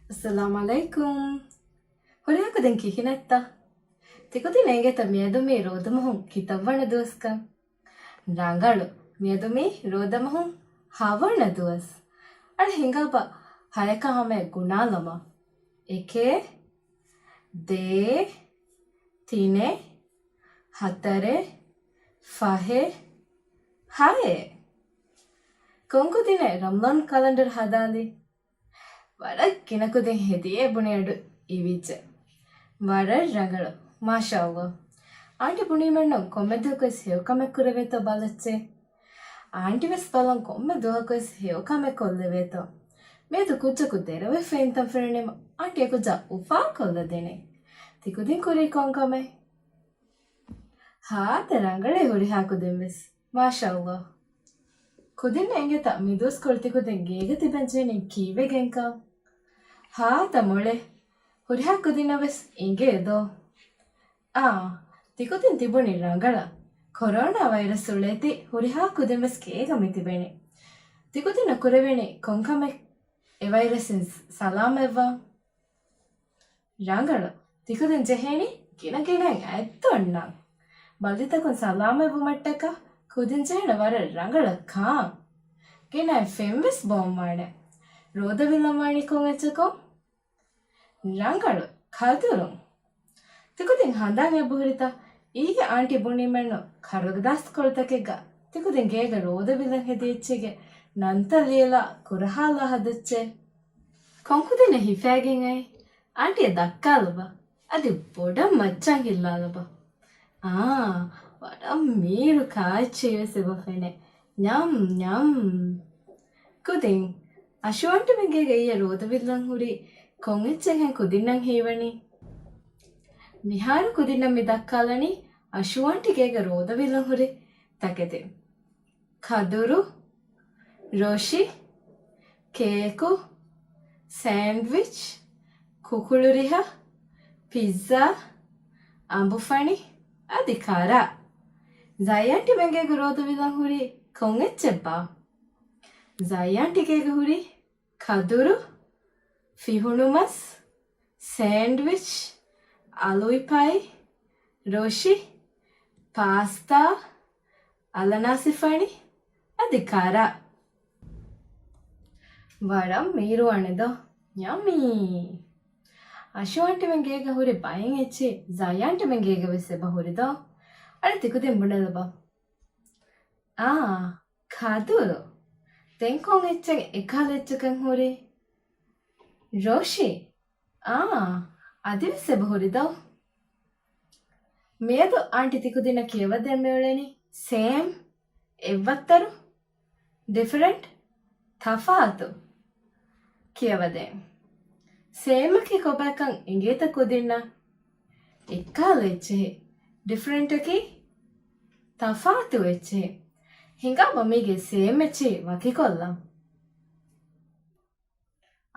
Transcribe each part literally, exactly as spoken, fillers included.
އައްސަލާމު ޢަލައިކުމް. ހުރިހާ ކުދިން ކިހިނެއްތަ؟ ތިކުދިން އެނގޭތަ މިއަދު މީ ރޯދަމަހުން ކިތައްވަނަ ދުވަސްކަން؟ ރަނގަޅު. މިއަދު މީ ރޯދަމަހުން ހަވަނަ ދުވަސް. އަޅެ ހިނގާބަ ހަޔަކާ ހަމަޔަށް ގުނާލަމާ. އެކެއް، ދޭއް، ތިނެއް، ހަތަރެއް، ފަހެއް، ހައެއް. ކޮން ކުދިންނޭ ރަމަޟާން ކަލަންޑަރު ހަދާލީ؟ ވަރަށް ގިނަ ކުދިން ހެދިޔޭ ބުނި އަޑު އިވިއްޖެ. ވަރަށް ރަނގަޅު. މާޝާﷲ. އާންޓި ބުނީމެއްނު ކޮންމެ ދުވަހަކުވެސް ހެޔޮކަމެއް ކުރެވޭތޯ ބަލައްޗޭ. އާންޓިވެސް ބަލަން ކޮންމެ ދުވަހަކުވެސް ހެޔޮކަމެއް ކޮށްލެވޭތޯ. މިއަދު ކުއްޖަކު ދެރަވެފަ އިންތަން ފެނުނީމަ އާންޓި އެކުއްޖާ އުފާކޮށްލަދިނީ. ތިކުދިން ކުރީ ކޮންކަމެއް؟ ހާދަ ރަނގަޅޭ ހުރިހާ ކުދިންވެސް. މާޝާﷲ. ކުދިންނަށް އެނގޭތަ މިދުވަސްކޮޅު ތިކުދިން ގޭގަ ތިބެންޖެހެނީ ކީއްވެގެންކަން؟ ހާދަ މޮޅޭ. ހުރިހާ ކުދިންނަށްވެސް އެނގޭ ދޯ؟ އާ، ތިކުދިން ތިބުނީ ރަނގަޅަށް. ކޮރޯނާ ވައިރަސް އުޅޭތީ ހުރިހާ ކުދިންވެސް ގޭގަ މި ތިބެނީ. ތިކުދިންނަށް ކުރެވޭނީ ކޮންކަމެއް އެ ވައިރަސްއިން ސަލާމަތްވާން؟ ރަނގަޅު. ތިކުދިން ޖެހޭނީ ގިނަގިނައިން އަތް އޮންނަން. ބަލިތަކުން ސަލާމަތްވުމަށްޓަކާ ކުދިން ޖެހޭނެ ވަރަށް ރަނގަޅަށް ކާން. ގިނައިން ފެންވެސް ބޯންވާނެ. ރޯދަ ވިލަން ވާނީ ކޮން އެއްޗަކުން؟ ރަނގަޅު. ކަދުރުން. ތިކުދިން ހަނދާން އެބަހުރިތަ؟ އިއްޔެ އާންޓީ ބުނީމެއްނު ކަރުދާސްކޮޅުތަކެއްގަ ތިކުދިން ގޭގަ ރޯދަ ވިލަން ހެދި އެއްޗެއްގެ ނަންތައް ލިޔެލާ ކުރަހާލާ ހަދައްޗޭ. ކޮންކުދިންނަށް ހިފައިގެން އައި؟ އާންޓީއަށް ދައްކާލަބަ. އަދި ބޮޑަށް މައްޗަށް ހިއްލާލަބަ. އާ، ވަރަށް މީރު ކާއެއްޗެހިވެސް އެބަ ފެނޭ. ންޏަމް، ންޏަމް. ކުދިން، އަޝޫ އާންޓީމެން ގޭގަ އިއްޔެ ރޯދަ ވިލަން ހުރީ ކޮން އެއްޗެއްހެން ކުދިންނަށް ހީވަނީ؟ މިހާރު ކުދިންނަށް މި ދައްކާލަނީ އަޝޫ އާންޓީ ގޭގަ ރޯދަ ވިލަން ހުރި ތަކެތި. ކަދުރު، ރޮށި، ކޭކު، ސޭންޑްވިޗް، ކުކުޅު ރިހަ، ޕިއްޒާ، އަނބުފަނި، އަދި ކަރާ. ޒައި އާންޓީމެން ގޭގަ ރޯދަ ވިލަން ހުރީ ކޮން އެއްޗެއްބާ؟ ޒައި އާންޓީ ގޭގަ ހުރީ ކަދުރު، ފިހުނުމަސް، ސޭންޑްވިޗް، އަލުވި ޕައި، ރޮށި، ޕާސްތާ، އަލަނާސިފަނި، އަދި ކަރާ. ވަރަށް މީރުވާނެ ދޯ؟ ޔަމީ. އަޝޫ އާންޓީމެން ގޭގަ ހުރި ބައެއް އެއްޗެއް ޒައި އާންޓީމެން ގޭގަ ވެސް އެބަ ހުރި ދޯ؟ އަޅެ ތިކުދިން ބުނެލަބަ. އާ، ކަދުރު. ދެން ކޮން އެއްޗެއް އެކަހަލަ އެއްޗަކަށް ހުރީ؟ ރޮށި. އާ، އަދިވެސް އެބަ ހުރި ދޯ؟ މިއަދު އާންޓީ ތިކުދިންނަށް ކިޔަވަދޭން މިއުޅެނީ ސޭމް، އެއްވައްތަރު، ޑިފަރެންޓް، ތަފާތު. ކިޔަވަދޭން. ސޭމަކީ ކޮބާކަން އެނގޭތަ ކުދިންނަށް؟ އެއްކަހަލަ އެއްޗެހި، ޑިފަރެންޓަކީ ތަފާތު އެއްޗެހި. ހިނގާބަ މީގެ ސޭމް އެއްޗެހި ވަކިކޮށްލަން.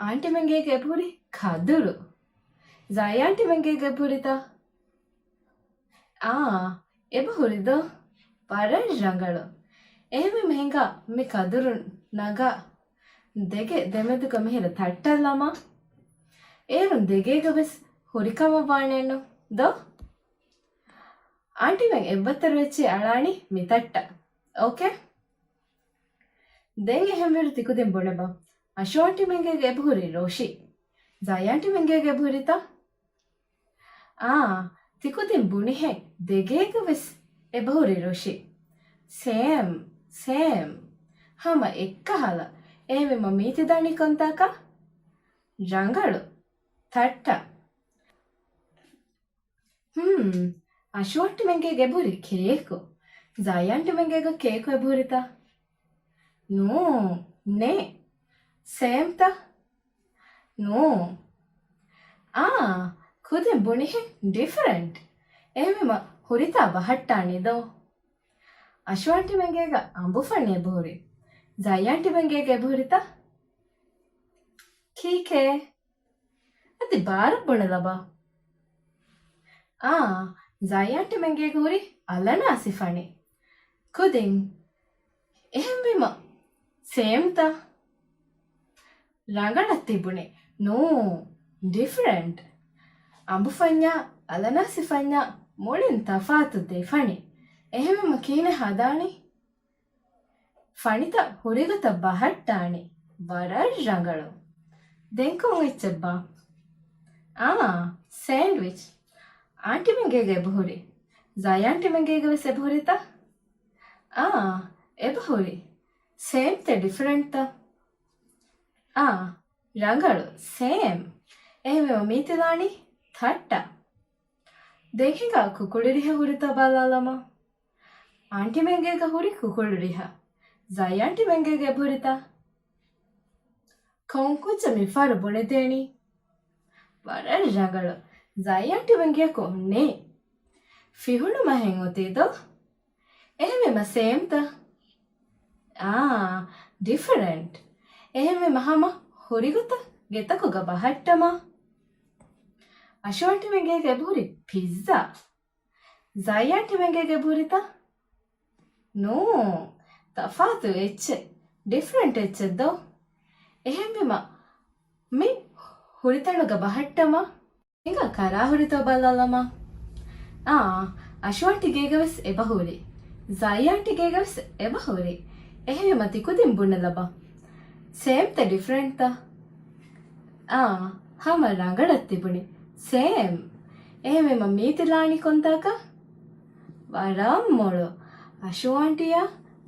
އާންޓީމެން ގޭގަ އެބަހުރި ކަދުރު. ޒައި އާންޓީމެން ގޭގަ އެބަހުރިތަ؟ އާ، އެބަހުރި ދޯ؟ ވަރަށް ރަނގަޅު. އެހެންވީމަ ހިނގާ މި ކަދުރު ނަގާ ދެގޭ ދެމެދުގަ މިހިރަ ތައްޓަށް ލަމާ. އޭރުން ދެގޭގަ ވެސް ހުރިކަމަށް ވާނެއްނު ދޯ؟ އާންޓީމެން އެއްވައްތަރު އެއްޗެއް އަޅާނީ މި ތައްޓަށް. އޯކޭ؟ ދެން އެހެންވީރު ތިކުދިން ބުނެބަ. އަޝޫ އާންޓީމެން ގޭގަ އެބަހުރި ރޮށި. ޒައި އާންޓީމެން ގޭގަ އެބަހުރިތަ؟ އާ، ތިކުދިން ބުނިހެން ދެގޭގަ ވެސް އެބަހުރި ރޮށި. ސޭމް، ސޭމް. ހަމަ އެއްކަހަލަ. އެހެންވީމަ މީތި ދަނީ ކޮންތާކަށް؟ ރަނގަޅު. ތައްޓަށް. ހުން، އަޝޫ އާންޓީމެން ގޭގަ އެބަހުރި ކޭކު. ޒައި އާންޓީމެން ގޭގަ ކޭކު އެބަހުރިތަ؟ ނޫން، ނެ. ސޭމްތަ؟ ނޫން. އާ، ކުދިން ބުނިހެން ޑިފަރެންޓް. އެހެންވީމަ ހުރިތާ ބަހައްޓާނީ ދޯ؟ އަޝޫ އާންޓީމެން ގޭގަ އަނބުފަނި އެބަހުރި. ޒައި އާންޓީމެން ގޭގަ އެބަހުރިތަ؟ ކީކޭ؟ އަދި ބާރަށް ބުނެލަބަ. އާ، ޒައި އާންޓީމެން ގޭގަ ހުރި އަލަނާސިފަނި. ކުދިން. އެހެންވީމަ ސޭމްތަ؟ ރަނގަޅަށް ތިބުނީ. ނޫ، ޑިފްރެންޓް. އަނބުފަންޏާ އަލަނާސިފަންޏާ މުޅިން ތަފާތު ދެ ފަނި. އެހެންވީމަ ކިހިނެއް ހަދާނީ؟ ފަނިތައް ހުރިގޮތަށް ބަހައްޓާނީ. ވަރަށް ރަނގަޅު. ދެން ކޮން އެއްޗެއްބާ؟ އާ، ސޭންޑްވިޗް. އާންޓީމެންގޭގަ އެބަހުރި. ޒައި އާންޓީމެންގޭގަ ވެސް އެބަހުރިތަ؟ އާ، އެބަހުރި. ސޭމްތައް ޑިފްރެންޓްތަ؟ އާ، ރަނގަޅު، ސޭމް. އެހެންވީމަ މީތިލާނީ ތައްޓަ. ދެން ހިނގާ ކުކުޅުރިހަ ހުރިތަ ބަލާލަމާ. އާންޓީމެންގޭގަ ހުރި ކުކުޅުރިހަ. ޒައި އާންޓީމެންގޭގަ އެބަހުރިތަ؟ ކޮން ކުއްޖެއް މިފަހަރު ބުނެދޭނީ؟ ވަރަށް ރަނގަޅު. ޒައި އާންޓީމެންގެއަކު ނެތް. ފިހުނުމަށް ހެން އޮތީ ދޯ؟ އެހެންވީމަ ސޭމްތަ؟ އާ، ޑިފްރެންޓް. އެހެންވީމަ ހަމަ ހުރިގޮތަށް ގެތަކުގަ ބަހައްޓަމާ. އަޝު އާންޓީމެންގޭގަ އެބަހުރި ޕިއްޒާ. ޒައި އާންޓީމެންގޭގަ އެބަހުރިތަ؟ ނޫން، ތަފާތު އެއްޗެއް، ޑިފްރެންޓް އެއްޗެއް ދޯ؟ އެހެންވީމަ މި ހުރިތަނުގަ ބަހައްޓަމާ. ހިނގާ ކަރާ ހުރިތޯ ބަލާލަމާ. އާ، އަޝު އާންޓީގޭގަ ވެސް އެބަހުރި. ޒައި އާންޓީގޭގަ ވެސް އެބަހުރި. އެހެންވީމަ ތިކުދިން ބުނެލަބަ. ސޭމްތައް ޑިފްރެންޓްތަ؟ އާ، ހަމަ ރަނގަޅަށް ތިބުނީ. ސޭމް. އެހެންވީމަ މީތިލާނީ ކޮންތާކަށް؟ ވަރަށް މޮޅު. އަޝު އާންޓީއާ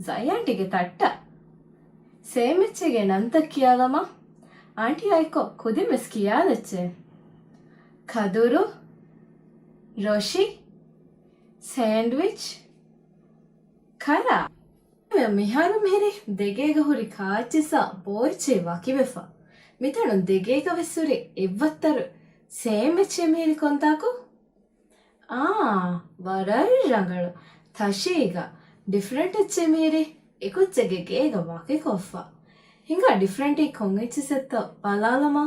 ޒައި އާންޓީގެ ތައްޓަށް. ސޭމް އެއްޗެއްގެ ނަންތައް ކިޔާލަމާ. އާންޓީއާ އެއްކޮށް ކުދިން ވެސް ކިޔާލައްޗޭ. ކަދުރު، ރޮށި، ސޭންޑްވިޗް، ކަރާ. މިހާރު މިހިރީ ދެގޭގަ ހުރި ކާއެއްޗިއްސާ ބޯއެއްޗެއް ވަކިވެފަ. މިތަނުން ދެގޭގަ ވެސް ހުރި އެއްވައްތަރު ސޭމް އެއްޗެއް މިހިރީ ކޮންތާކު؟ އާ، ވަރަށް ރަނގަޅު. ތަށީގަ ޑިފްރެންޓް އެއްޗެއް މިހިރީ އެކުއްޖެއްގެ ގޭގަ ވަކިކޮށްފަ. ހިނގާ ޑިފްރެންޓީ ކޮން އެއްޗިއްސެއްތޯ ބަލާލަމާ.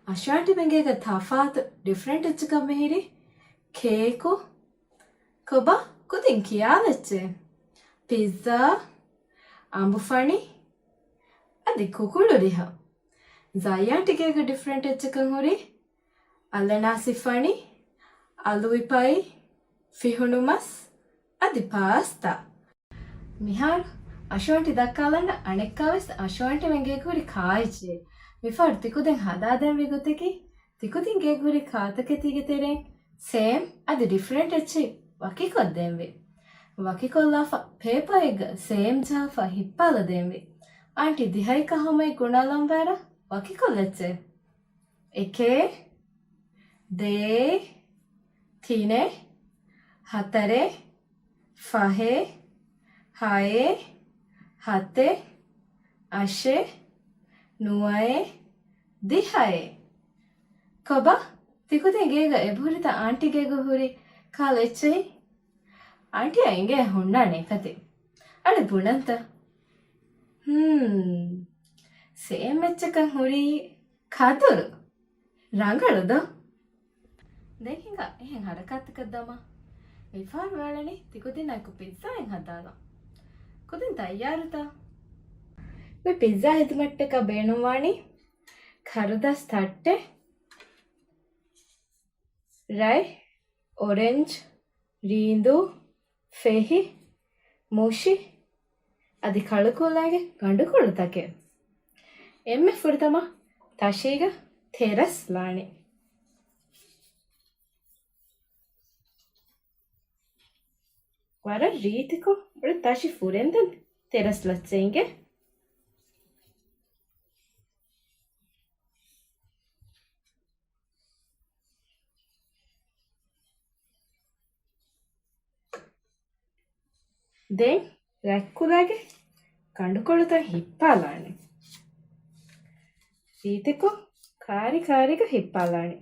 އަޝު އާންޓީމެންގޭގަ ތަފާތު ޑިފްރެންޓް އެއްޗަކަށް މިހިރީ ކޭކު، ކޮބާ ކުދިން ކިޔާލައްޗޭ؟ ޕިއްޒާ، އަނބުފަނި، އަދި ކުކުޅުރިހަ. ޒައި އާންޓީގޭގަ ޑިފްރެންޓް އެއްޗަކަށް ހުރި އަލަނާސި ފަނި، އަލުވި ޕައި، ފިހުނު މަސް، އަދި ޕާސްތާ. މިހާރު އަޝު އާންޓީ ދައްކާލަން އަނެއްކާވެސް އަޝު އާންޓީމެންގޭގަ ހުރި ކާއެއްޗެއް. މިފަހަރު ތިކުދިން ހަދާދޭންވީ ގޮތަކީ، ތިކުދިން ގޭގަ ހުރި ކާތަކެތީގެ ތެރެއިން ސޭމް އަދި ޑިފްރެންޓް އެއްޗެއް ވަކިކޮށްދޭންވީ. ވަކިކޮށްލާފަ ޕޭޕާއެއްގަ ސޭމް ޖަހާފަ ހިއްޕާލަދޭންވީ. އާންޓީ ދިހައެއްކަ ހަމައަށް ގުނާލަންވާރަ ވަކިކޮށްލައްޗޭ. އެކެއް، ދޭއް، ތިނެއް، ހަތަރެއް، ފަހެއް، ހައެއް، ހަތެއް، އަށެއް، ނުވައެއް، ދިހައެއް. ކޮބާ؟ ތިކުދިން ގޭގަ އެބަހުރިތަ އާންޓީ ގޭގަ ހުރި ކާލަ އެއްޗެހި؟ އާންޓީއަށް އިނގޭ ހުންނާނެ އެކަތި. އަޅެ ބުނަންތަ؟ ހުން. ސޭމް އެއްޗަކަށް ހުރީ ކަދުރު. ރަނގަޅު ދޯ؟ ދެން ހިނގާ އެހެން ހަރަކާތަކަށް ދަމާ. މިފަހަރު ވޭޅަނީ ތިކުދިންނާއެކު ޕިއްޒާއެއް ހަދާލަން. ކުދިން ތައްޔާރުތަ؟ މި ޕިއްޒާ ހެދުމަށްޓަކާ ބޭނުންވާނީ ކަރުދާސް ތައްޓެއް، ރަތް، އޮރެންޖް، ރީނދޫ، ފެހި، މުށި، އަދި ކަޅުކުލައިގެ ގަނޑުކޮޅުތަކެއް. އެންމެ ފުރަތަމަ ތަށީގަ ތެރަސް ލާނީ. ވަރަށް ރީތިކޮށް އޮޅި ތަށި ފުރެންދެން ތެރަސް ލައްޗައިގެ. ދެން ރަތްކުލައިގެ ގަނޑުކޮޅުތައް ހިއްޕާލާނެ. ރީތިކޮށް ކާރި ކާރިގަ ހިއްޕާލާނެ.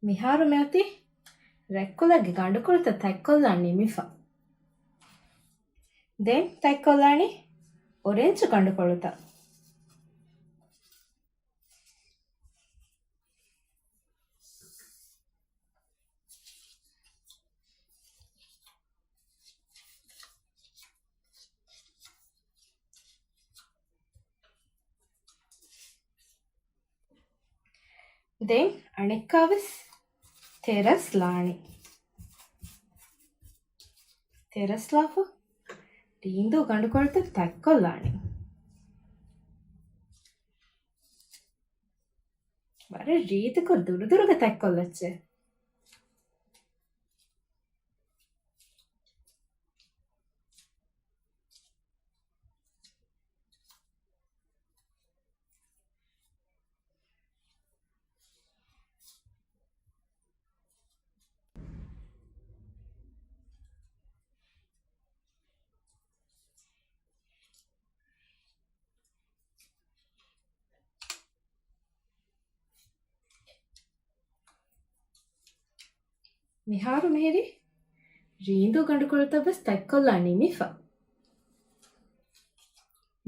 މިހާރު މިއޮތީ ރަތްކުލަގެ ގަނޑުކޮޅުތައް ތަތްކޮށްލާން ނިމިފަ. ދެން ތަތްކޮށްލާނީ އޮރެންޖު ގަނޑުކޮޅުތައް. ދެން އަނެއްކާވެސް ތެރަސްލާނީ. ތެރަސްލާފަ ރީނދޫ ގަނޑުކޮޅުތައް ތަތްކޮށްލާނީ. ވަރަށް ރީތިކޮށް ދުރުދުރުގަ ތަތްކޮށްލައްޗޭ. މިހާރު މިހިރީ ރީނދޫ ގަނޑުކޮޅުތައް ވެސް ތަތްކޮށްލާ ނިމިފަ.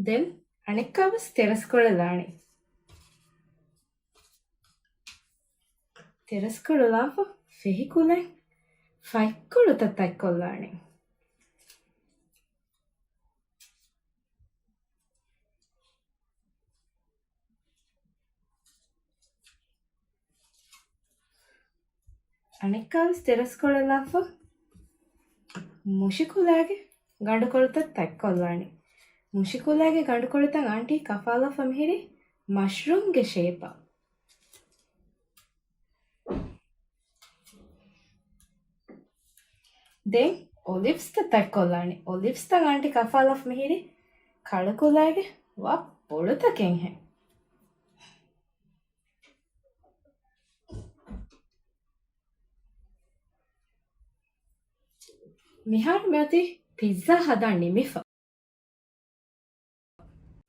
ދެން އަނެއްކާވެސް ތެރަސްކޮޅެއް ލާނީ. ތެރަސްކޮޅު ލާފަ ފެހި ކުލައިން ފަތްކޮޅުތައް ތަތްކޮށްލާނީ. އަނެއްކާވެސް ތެރަސްކޮޅެއް ލާފަ މުށިކުލައިގެ ގަނޑުކޮޅުތައް ތަތްކޮށްލާނީ. މުށިކުލައިގެ ގަނޑުކޮޅުތައް އާންޓީ ކަފާލާފަ މިހިރީ މަޝްރޫމްގެ ޝޭޕަށް. ދެން އޮލިވްސްތައް ތަތްކޮށްލާނީ. އޮލިވްސްތައް އާންޓީ ކަފާލާފަ މިހިރީ ކަޅުކުލައިގެ ވަށްޕުޅުތަކެއްހެން. މިހާރު މިއޮތީ ޕިއްޒާ ހަދާ ނިމިފަ.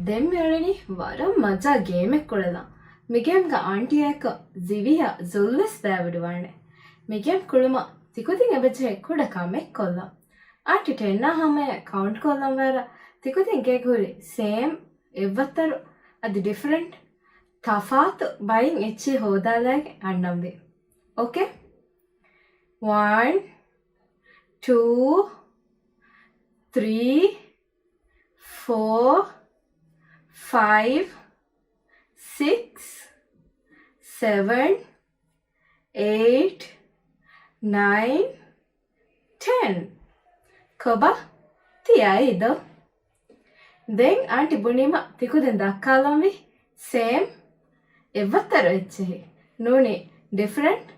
ދެން މިއުޅެނީ ވަރަށް މަޖާ ގޭމެއް ކުޅެލަން. މިގޭމްގަ އާންޓީއާއެކު ޒިވީއާ ޒުލްވެސް ބައިވެރިވާނެ. މިގޭމް ކުޅުމަށް ތިކުދިން އެބަޖެހޭ ކުޑަ ކަމެއް ކޮށްލަން. އާންޓީ ޓެންނާ ހަމަޔަށް ކައުންޓް ކޮށްލަން ވަރަށް ތިކުދިން ގޭގަ ހުރި ސޭމް، އެއްވައްތަރު އަދި ޑިފަރެންޓް، ތަފާތު ބައިން އެއްޗެހި ހޯދާލައިގެން އަންނަންވީ. އޯކޭ؟ ވަން، ޓޫ، ތްރީ، ފޯ، ފައިވް، ސިކްސް، ސެވަން، އެއިޓް، ނައިން، ޓެން. ކޮބާ؟ ތި އައީދޯ؟ ދެން އާންޓީ ބުނީމަ ތިކުދިން ދައްކާލަންވީ ސޭމް، އެއްވައްތަރު އެއްޗެހި. ނޫނީ ޑިފަރެންޓް،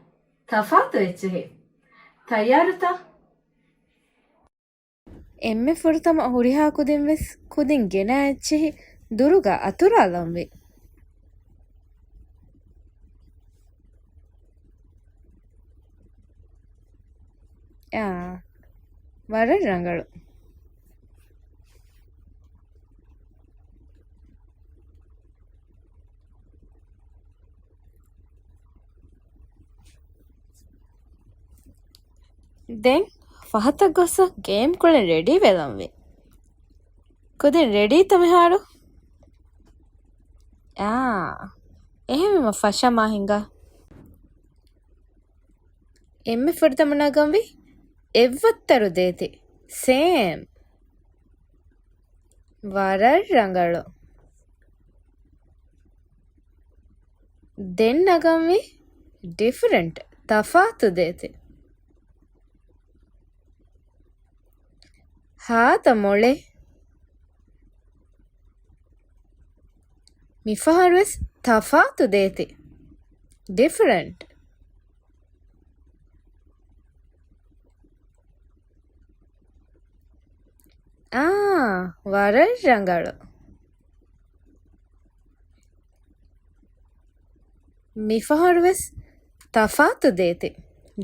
ތަފާތު އެއްޗެހި. ތައްޔާރުތަ؟ އެންމެ ފުރަތަމަ ހުރިހާ ކުދިން ވެސް ކުދިން ގެނައި އެއްޗެހި ދުރުގަ އަތުރާލަންވީ. އާ، ވަރަށް ރަނގަޅު. ދެން ފަހަތަށް ގޮސް ގޭމް ކުޅެން ރެޑީ ވެލަންވީ. ކުދިން ރެޑީތަ މިހާރު؟ އާ، އެހެންވީމަ ފަށަމާ ހިނގާ. އެންމެ ފުރަތަމަ ނަގަންވީ އެއްވައްތަރު ދޭތި. ސޭމް. ވަރަށް ރަނގަޅު. ދެން ނަގަންވީ ޑިފަރެންޓް، ތަފާތު ދޭތި. ހާދަ މޮޅޭ. މިފަހަރުވެސް ތަފާތު ދޭތި. ޑިފަރެންޓް. އާ، ވަރަށް ރަނގަޅު. މިފަހަރުވެސް ތަފާތު ދޭތި.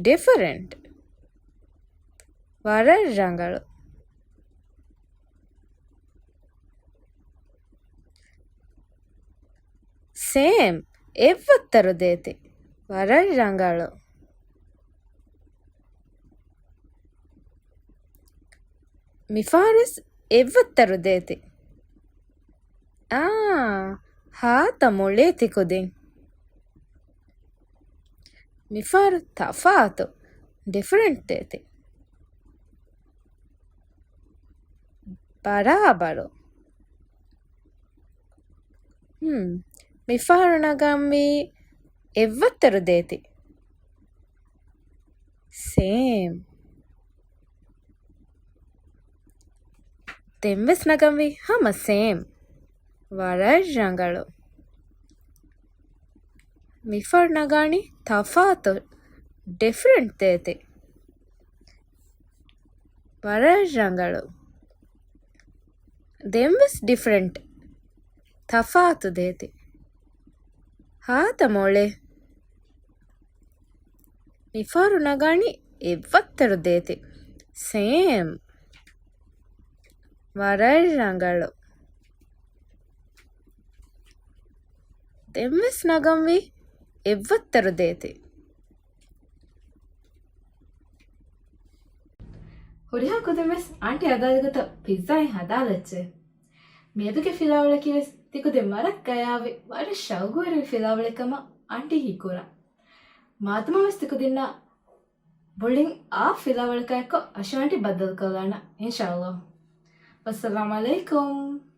ޑިފަރެންޓް. ވަރަށް ރަނގަޅު. ސޭމް، އެއްވައްތަރު ދޭތި. ވަރަށް ރަނގަޅު. މިފަހަރުވެސް އެއްވައްތަރު ދޭތި. އާ، ހާދަ މޮޅޭތި ކުދިން. މިފަހަރު ތަފާތު، ޑިފަރެންޓް ދޭތި. ބަރާބަރު. ހުން. މިފަހަރު ނަގަންވީ އެއްވައްތަރު ދޭތި. ސޭމް. ދެންވެސް ނަގަންވީ ހަމަ ސޭމް. ވަރަށް ރަނގަޅު. މިފަހަރު ނަގާނީ ތަފާތު، ޑިފްރެންޓް ދޭތި. ވަރަށް ރަނގަޅު. ދެންވެސް ޑިފްރެންޓް، ތަފާތު ދޭތި. ހާދަ މޮޅެއް. މިފަހަރު ނަގާނީ އެއްވައްތަރު ދޭތި. ސޭމް. ވަރަށް ރަނގަޅު. ދެންވެސް ނަގަންވީ އެއްވައްތަރު ދޭތި. ހުރިހާ ކުދިން ވެސް އާންޓީ ހަދާލި ގޮތަށް ޕިއްޒާއެއް ހަދާލައްޗޭ. މިއަދުގެ ފިލާވަޅަކީ ވެސް ތިކުދިން ވަރަށް ގަޔާވި، ވަރަށް ޝައުގުވެރިވި ފިލާވަޅެއް ކަމަށް އާންޓީ ހީކުރާ. މާދަމާ ވެސް ތިކުދިންނާ ބޮލިން އާ ފިލާވަޅަކާއެއްކޮށް އަށު އާންޓީ ބައްދަލުކޮށްލާނަން، އިންޝާﷲ. ވައްސަލާމް ޢަލައިކުމް.